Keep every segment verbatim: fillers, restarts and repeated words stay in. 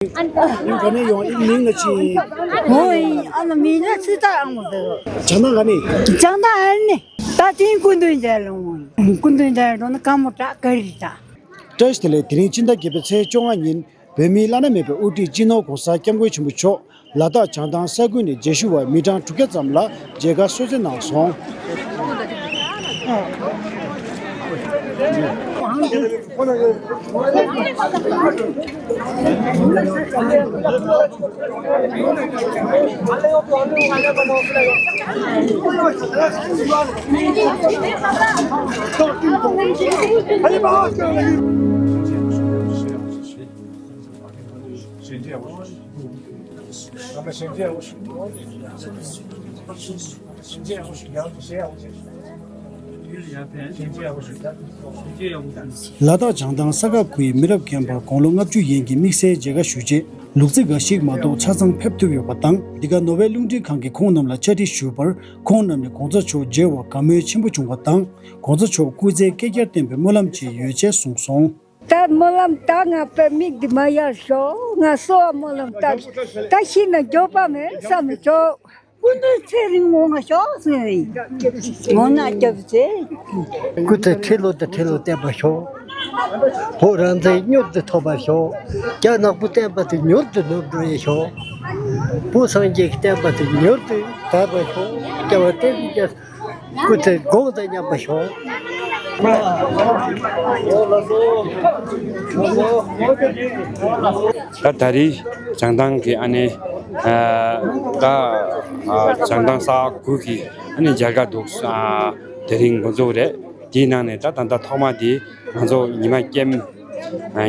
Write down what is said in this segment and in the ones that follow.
ཨིན་ག་ནས་ཡོང་ཨིན་མིང་ལ་ཅི། ཨོ་ཨིན་ཨ་ན་མིང་ལ་ཚུ་ད་ཨང་མོ་ཟེར་རོ། ཇང་ད་ག་ནས། ཇང་ད་ཨན་ནི། ད་ཏིན་ཀུན་དུན་ཇལ་ལོང་། ཀུན་དུན་ཇལ་ལོང་ན་ཀ་མོ་ཏྲ་ཀ་རི་ད། བཀྲ་ཤིས་བདེ་ལེགས། དེ་རིང་སྤྱི་ཟླ་བརྒྱད་པའི་ཚེས་བཅོ་ལྔ་ཉིན་བོད་མིའི་བླ་ན་མེད་པའི་དབུ་ཁྲིད་སྤྱི་ནོར་༸གོང་ས་༸སྐྱབས་མགོན་ཆེན་པོ་མཆོག་ལ་དྭགས་བྱང་ཐང་ས་ཁུལ་ནས་མཇལ་ཞུ་བར་མི་གྲངས་དྲུག་བརྒྱ་ཙམ་ལ་མཇལ་ཁ་གསོལ་སྩལ་གནང་སོང་། ལ་དྭགས་བྱང་ཐང་ས་དགའ་ཁུལ་གྱི་མི་རབས་རྒན་པ་དགུང་ལོ་ལྔ་བཅུ་ཡན་གྱིས་དམིགས་བསལ་མཇལ་ཁ་ཞུ་ཆེད་ལུག་རྫི་འགའ་ཞིག་མ་གཏོགས་ཆ་ཚང་ཕེབས་ཐུབ་ཡོད་པ་དང་། འདི་ག་ནོར་ཝེ་རླུང་འཕྲིན་ཁང་གིས་ཁོང་རྣམས་ལ་ཕྱག་བྲིས་ཞུས་པར། ཁོང་རྣམས་ནས་༸གོང་ས་མཆོག་མཇལ་བར་དགའ་མོས་ཆེན་པོ་བྱུང་བ་དང་། ༸གོང་ས་མཆོག་སྐུ་ཚེ་བསྐལ་བརྒྱར་བརྟན་པའི་སྨོན་ལམ་ཅིག་ཡོད་ཅེས་གསུངས་སོང་། ད་སྨོན་ལམ་ད་ང་དཔེ་མིག་འདི་མ་ཡར་ཤོག་ང་གསོལ་བ་སྨོན་ལམ་ད་ད་ཤི་ན་མགྱོགས་པ་མེད་བསམ་མི་ཆོག་སྐུ་མདུན་ཚེ་རིང་ངོ་མ་ཤོག་ཟེར་ངོ་ན་སྐྱབས་ཚེ། སྐུ་ཚེ་ཁྲི་ལོ་དང་ཁྲི་ལོ་བརྟན་པར་ཤོག་བོད་རང་བཙན་མྱུར་དུ་ཐོབ་པར་ཤོག་རྒྱ་ནག་པོའི་བསྟན་པ་དེ་མྱུར་དུ་ནུབ་འགྲོ་ཡི་ཤོག་བོད་སངས་རྒྱས་ཀྱི་བསྟན་པ་དེ་མྱུར་དུ་དར་བར་ཤོག་སྐྱབས་པ་བསྟན་པའི་རྒྱལ། སྐུ་ཚེ་དགུང་དང་མཉམ་པར་ཤོག་ད་ད་རེས་བྱང་ཐང་གི་ཨ་ནེ་ད་བྱང་ཐང་ས་ཁུལ་གྱི་ཨ་ནེ་མཇལ་ཁ་འདུག་དེ་རིང་འགོ་འཛུགས་རེད། དེའི་ནང་ནས་ད་ད་ལྟ་ཐོག་མ་དེ་ང་ཚོ་ཉི་མ་ཀེམ།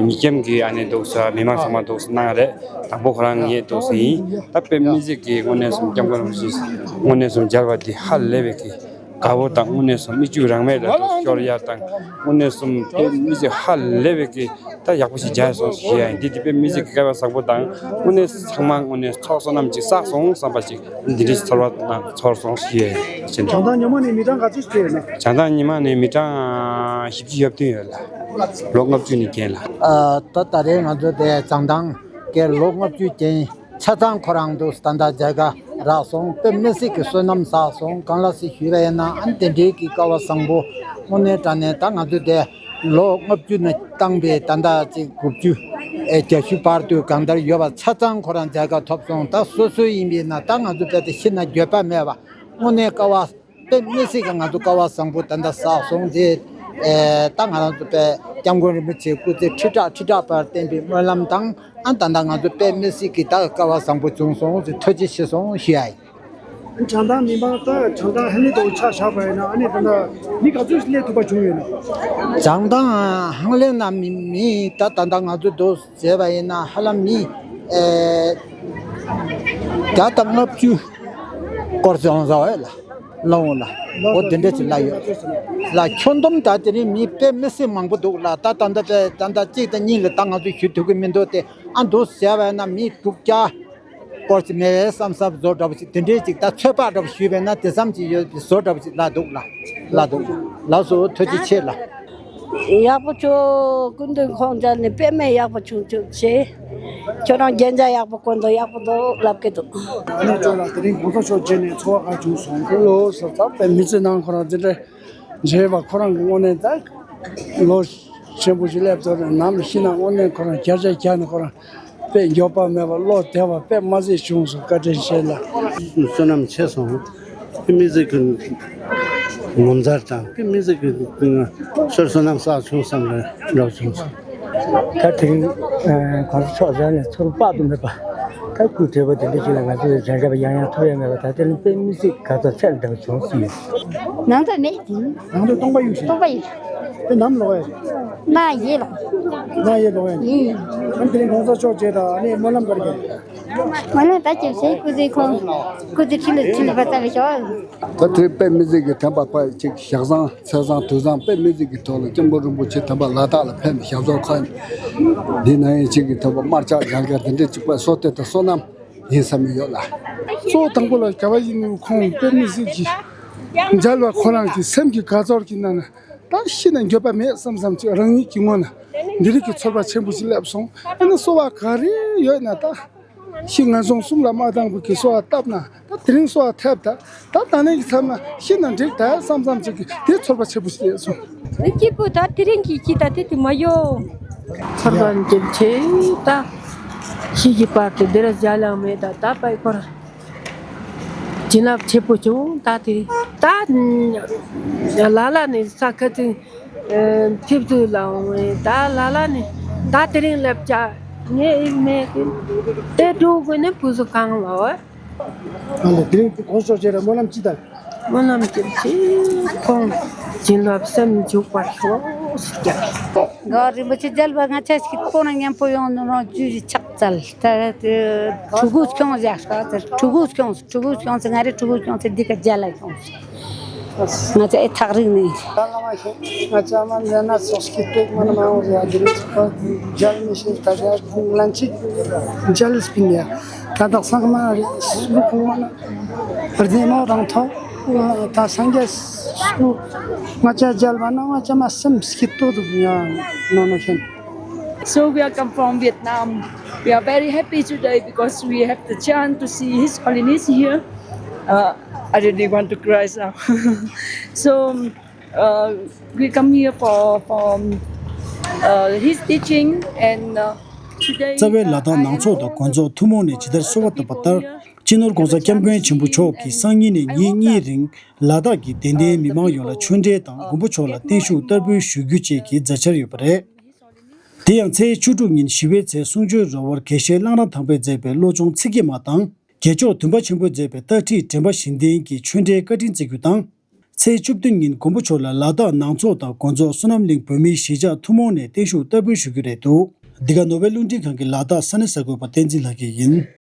ཉི་ཀེམ་གྱི་ཨ་ནེ་འདུག་ས་མི་མང་ཚང་མ་འདུག་ས་གནང་རེད། དང་པོ་ཁོ་རང་ངེད་འདུག་ས་ཡིན། ད་དཔེ་མི་སྲིད་ཀྱི་དངོས་གནས་སུ་སྐྱབས་མགོན་རིན་པོ་ཆེ་དངོས་གནས་སུ་མཇལ་བ་དེ་ཧ་ལས་པའི་གི་དགའ་བོ་དང་དངོས་གནས་སུ་མིག་ཆུ་རང་མེད་ལ་འདུག་ཤོར་ཡ་དང་དངོས་གནས་སུ་དཔེ་མི་སྲིད་ཧ་ལས་པའི་གི་ད་ཡག་པོ་ཞིག་མཇལ་སོང་ཞེས་ཡ་ཡིན། འདི་དེ་དཔེ་མི་སྲིད་ཀྱི་སྐལ་བ་བཟང་པོ་དང་དངོས་གནས་ཚང་མ་དངོས་གནས་ཚོགས་བསོད་ནམས་ཅིག་བསགས་སོང་བསམ་པ་ཞིག་འདི་འདྲའི་ཚོར་བ་དང་ཚོར་སོང་ཞེས་ཡ་ཡིན། བྱང་ཐང་ཉི་མ་ནས་མི་གྲངས་ག་ཚོད་ཅིག་ཡོད་ན། བྱང་ཐང་ཉི་མ་ནས་མི་གྲངས་བཞི་བཅུ་ཞེ་བདུན་ཡོད་ལ། ལོ་ལྔ་བཅུ་ནས་རྒན་ལ། ཨ་ད་ད་རེས་ང་ཚོ་དེ་བྱང་ཐང་གི་ལོ་ལྔ་བཅུ་རྒན་ཆ་ཚང་ཁོ་རང་དུ་ད་ལྟ་མཇལ་ཁ་རག་སོང་། དཔེ་མི་སྲིད་ཀྱི་བསོད་ནམས་བསགས་སོང་། གང་ལ་སྲིད་ཞུས་པ་ཡིན་ན་ཨ་ནི་དེ་འདྲའི་གི་སྐལ་བ་བཟང་པོ་དངོས་གནས་དྲང་གནས་ད་ང་ཚོ་དེ་ལོ་ལྔ་བཅུ་ནས་བཏང་པའི་ད་ལྟ་ཅིག་དགུ་བཅུ་ཨེ་བརྒྱད་ཅུ་བར་དུ་གང་ལྟར་ཡོད་པ་ཆ་ཚང་ཁོ་རང་མཇལ་ཁ་ཐོབ་སོང་། ད་སོ་སོ་ཡིན་པས་ན་ད་ང་ཚོ་དཔེ་དེ་ཤི་ན་འགྱོད་པ་མེད་པ་དངོས་གནས་སྐལ་བ། དཔེ་མི་སྲིད་ཀྱི་ང་ཚོ་སྐལ་བ་བཟང་པོ་ད་ལྟ་བསགས་སོང་། དེ་ཨེ་ད་ང་རང་ཚོ་དཔེ་སྐྱབས་མགོན་རིན་པོ་ཆེ་སྐུ་ཚེ་ཁྲི་ཕྲག་ཁྲི་ཕྲག་བར་བརྟན་པའི་སྨོན་ལམ་དང་ཨ་ད་ལྟ་ང་ཚོ་དཔེ་མི་སྲིད་ཀྱི་ད་སྐལ་བ་བཟང་པོ་བྱུང་སོང་ཟེར་ཐུགས་རྗེ་ཆེ་སོང་ཞུ་ཡ་ཡིན། བྱང་ཐང་མི་མང་ད་བྱང་ཐང་ཧན་ལི་དང་ཆ་བཞག་པ་ཡིན་ན་ཨ་ནི་ད་ལྟ་མི་ག་ཚོད་སླེབས་ཐུབ་པ་བྱུང་ཡོད་ན། བྱང་ཐང་ཧན་ལི་ན་མི་མི་ད་ད་ལྟ་ང་ཚོ་འདུག་བྱས་པ་ཡིན་ན་ཧ་ལམ་མི་ཨེ་བརྒྱ་དང་ལྔ་བཅུ་སྐོར་ཡོང་ས་བས་ལ། ལོང་ལ། འོ་དེ་འདྲ་ཅིག་ལ་ཡོད། ལ་ཁྱོན་བསྡོམས་ད་དེ་རིང་མི་དཔེ་མི་སྲིད་མང་པོ་འདུག་ལ། ད་ད་ལྟ་དཔེ་ད་ལྟ་གཅིག་དང་གཉིས་ལ་ད་ང་ཚོ་ཞུ་ཐུབ་ཀྱི་མི་འདུག་སྟེ། ཨ་འདུག་ཟེར་བས་ན་མི་དྲུག་བརྒྱ་སྐོར་ཅིག་མེད་བསམ་བསམ་བཟོ་འདྲ་པོ་ཅིག་དེ་འདྲའི་ཅིག་ད་ཚོད་དཔག་འདྲ་པོ་ཞུས་པས་ན་དེ་ཙམ་ཅིག་ཡོད་པའི་བཟོ་འདྲ་པོ་ཅིག་ལ་འདུག་ལ། ལ་འདུག་ལ་སོ་ཐུགས་རྗེ་ཆེ་ལ། ཡག་པོ་བྱུང་། སྐུ་མདུན་ཁོང་མཇལ་ནས་དཔེ་མེད་ཡག་པོ་བྱུང་བྱུང་ཞེས། ཁྱོད་རང་རྒྱན་ཆ་ཡག་པོ་གོན་འདུག་ཡག་པོ་འདུག་ལབ་ཀྱི་འདུག་ཨ་ནེ་ཅོ་ལགས་དེ་རིང་གོང་ས་མཆོག་མཇལ་ནས་ཚོར་བ་ག་བྱུང་སོང་། ལོ་སོ་ཙག་པའི་མི་ཚེ་ནང་ཁོ་རང་འདི་འདྲ་མཇལ་བ་ཁོ་རང་གི་དངོས་གནས་ད་ལོ་ཆེན་པོ་ཞིག་སླེབས་ཚར་ནས་ནམ་ཤི་ན་དངོས་གནས་ཁོ་རང་བརྒྱ་ཆ་བརྒྱ་ནས་ཁོ་རང་དཔེ་མགྱོགས་པ་མེད་པ་བློ་བདེ་བ་དཔེ་མ་ཟད་བྱུང་སོང་། བཀའ་དྲིན་ཆེ་ལ། བསོད་ནམས་ཆེ་སོང་། དཔེ་མི་སྲིད་ཀྱི་ངོ་མཚར་དང་དཔེ་མི་སྲིད་ཀྱི་ཚོར་བསོད་ནམས་བསགས་བྱུང་བསམ་ནས་འདྲ་བྱུང་སོང་། ད་དེ་རིང་གོང་ས་མཆོག་མཇལ་ནས་ཚོར་དཔག་ཏུ་མེད་པ། ད་སྐུ་བགྲེས་པོ་དེ་འདྲ་ཞིག་ལ་ང་ཚོས་མཇལ་འཕྲད་པ་ཡང་ཡང་ཐོབ་ཡ་མེད་པ། ད་དེ་རིང་དཔེ་མི་སྲིད་དགའ་ཚོར་ཚད་ལས་འདས་པ་བྱུང་སོང་། ནང་དུ་མེད་དེ། ནང་དུ་སྟོང་པ་ཡོད་ཞིང་། སྟོང་པ་ཡོད། དེ་ནམ་ལོག་ཡ། ན་ཡེ་ལོག་ན་ཡེ་ལོག་ཡ། ཡིན། ཨ་ནི་དེ་རིང་གོང་ས་མཆོག་མཇལ་དང་ཨ་ནི་སྨོན་ལམ་ག་རེ་བརྒྱབ། སྨོན་ལམ་ད་ཅིག་བྱས། སྐུ་ཚེ་ཁོང་སྐུ་ཚེ་ཁྲི་ལ་ཁྲི་ལ་བ་ཙམ་ཞོག་ད་དེ་དཔེ་མི་སྲིད་ཀྱི་དྲན་པ་ཕར་ཅིག་ཞག་བཟང་ཚེས་བཟང་དུས་བཟང་དཔེ་མི་སྲིད་ཀྱི་ཐོག་ལ་སྐྱབས་མགོན་རིན་པོ་ཆེ་དམ་པ་ལ་དྭགས་ལ་ཕེབས་ནས་ཞབས་སོར་ཁ་འདི་ན་ཡིན་ཅིག་གི་ཐོག་པ་དམར་ལྕགས་རྒྱ་གར་དེ་འདྲས་ཅིག་པ་སོ་ལྟོས་དང་བསོད་ནམས་ཡིན་བསམ་ཡོད་ལ། གཙོ་བོ་དང་པོ་ལ་ག་བ་ཡིན་ནའི་ཁོང་དཔེ་མི་སྲིད་ཀྱི་མཇལ་བ་ཁོ་རང་གི་སེམས་ཀྱི་དགའ་ཚོར་གྱི་ནང་ན། ད་ཤི་ན་འགྱོད་པ་མེད་བསམ་བསམ་ཅིག་རང་ཉིད་ཀྱི་ངོས་ན་འདི་རིགས་ཀྱི་ཚོར་བ་ཆེན་པོ་ཞིག་སླེབས་སོང་། ཨ་ནི་གསོ་བ་ག་རེ་ཡོད་ན་ད་ཤི་ང་སོང་གསུམ་ལ་མ་བཏང་བའི་གི་གསོ་བ་བཏབ་ན་ད་དེ་རིང་གསོ་བ་ཐེབས་ད་ད་ད་ནས་ཀྱི་མཚམས་ན་ཤི་ན་འགྲིག་ད་བསམ་བསམ་ཅིག་གི་དེ་ཚོར་བ་ཆེན་པོ་ཞིག་སླེབས་སོང་། སྐྱིད་པོ་ད་དེ་རིང་གི་སྐྱིད་ད་དེ་དུ་མ་ཡོང་། ཚོར་བ་འདི་ཆེ་ད་ཤི་གི་བར་དུ་འདི་ར་བཞག་ལང་མེད་ད་ད་པའི་ཁོར། བྱིན་རླབས་ཆེ་པོ་བྱུང་ད་དེ། ད་ལ་ལ་ནི་ས་ཁ་ཚིག་ཐེབས་ཚུལ་ལ་འོང་བས་ད་ལ་ལ་ནི་ད་དེ་རིང་སླེབས་བྱ་ངས་ཨིག་མེད་ཀི་དེ་འགྲོ་དགོས་ནི་བུ་སུ་གང་ལ་འོ། ང་ལ་དེ་རིང་གི་གོང་ཞོགས་བྱས་ར་སྨོན་ལམ་ཅི་དང་། སྨོན་ལམ་ཅི་ཅི་ཁོང་བྱིན་རླབས་སེམས་འཇུག་པར་ཤོག་ཟེར་རྒྱ། མགར་རིན་པོ་ཆེ་མཇལ་བ་ང་ཆ་ཞིག་ཁོང་ན་མཉམ་པོ་ཡོང་ནི་རང་རྒྱུད་ཀྱི་ཕྱག་བཙལ་ད་དེ་ཕྲུ་གུ་སྐྱོང་བཞག་ཤག་དེ་ཕྲུ་གུ་སྐྱོང་ཕྲུ་གུ་སྐྱོང་ཚེ་ང་རེ་ཕྲུ་གུ་སྐྱོང་ཚེ་འདི་ག་རྒྱ་ལ་སྐྱོང་ང་ཚ་ཨེ་ཐག་རིང་ནི། ད་བླ་མ་ཤེས་ང་ཚ་མ་འདི་ན་སོགས་ཀྱི་སྟེགས་མ་ན་མ་འོང་ཟེར་བ་འདི་རེད་ཚོགས་པ་འདི་མཇལ་མི་ཤེས་ད་ཆ་ལན་ཅིག་མཇལ་སྤིན་ཡ་ད་དག་སང་མ་རེད་སུ་ཁོང་མ་ན། རྫས་མ་དང་ཐོག་ད་སངས་རྒྱས་སུ་ང་ཅག་མཇལ་བ་ན་ང་ཅག་མ་སེམས་སྐྱིད་ཏོག་ཏུ་ཡང་ནོ་ནོ་ཤན། So we are come from Vietnam. We are very happy today because we have the chance to see His Holiness here. Uh, I really want to cry now. So uh, we come here for, for uh, his teaching and uh, today རྩ་བའི་ལ་དྭགས་ནང་ཚོགས་དང་དགོན་ཚོགས་ཐུན་མོང་ནས་ཇི་ལྟར་གསོལ་བ་བཏབ་པ་ལྟར། སྤྱི་ནོར་༸གོང་ས་༸སྐྱབས་མགོན་ཆེན་པོ་མཆོག་གིས་སང་ཉིན་ནས་ཉིན་གཉིས་རིང་ལ་དྭགས་ཀྱི་དད་ལྡན་མི་མང་ཡོངས་ལ་ཆོས་འབྲེལ་དང་མགོན་པོ་མཆོག་ལ་བརྟན་བཞུགས་བསྟར་འབུལ་ཞུ་རྒྱུ་བཅས་ཀྱི་མཛད་འཆར་ཡོད་པ་རེད། དེ་ཡང་ཚེས་བཅུ་དྲུག་ཉིན་ཞི་བའི་ཚེ་གསུང་ཆོས་ར་བར་དགེ་བཤེས་གླང་ར་དང་པས་མཛད་པའི་བློ་སྦྱོང་ཚིག་བརྒྱད་མ་དང་རྒྱལ་མཆོག་བདུན་པ་ཆེན་པོས་མཛད་པའི་ལྟ་ཁྲིད་དྲན་པ་བཞི་ལྡན་གྱི་ཆོས་འབྲེལ་བཀའ་དྲིན་བསྩལ་རྒྱུ་དང་། ཚེས་བཅུ་བདུན་ཉིན་མགོན་པོ་མཆོག་ལ་ལ་དྭགས་ནང་ཚོགས་དང་དགོན་ཚོགས་བསོད་ནམས་གླིང་བོད་མིའི་གཞིས་ཆགས་ཐུན་མོང་ནས་བརྟན་བཞུགས་བསྟར་འབུལ་ཞུ་རྒྱུ་རེད་འདུག་འདི་ག་ནོར་ཝེ་རླུང་འཕྲིན་ཁང་གི་ལ་དྭགས་ས་གནས་གསར་འགོད་པ་བསྟན་འཛིན་ལྷ་སྐྱིད་ཡིན།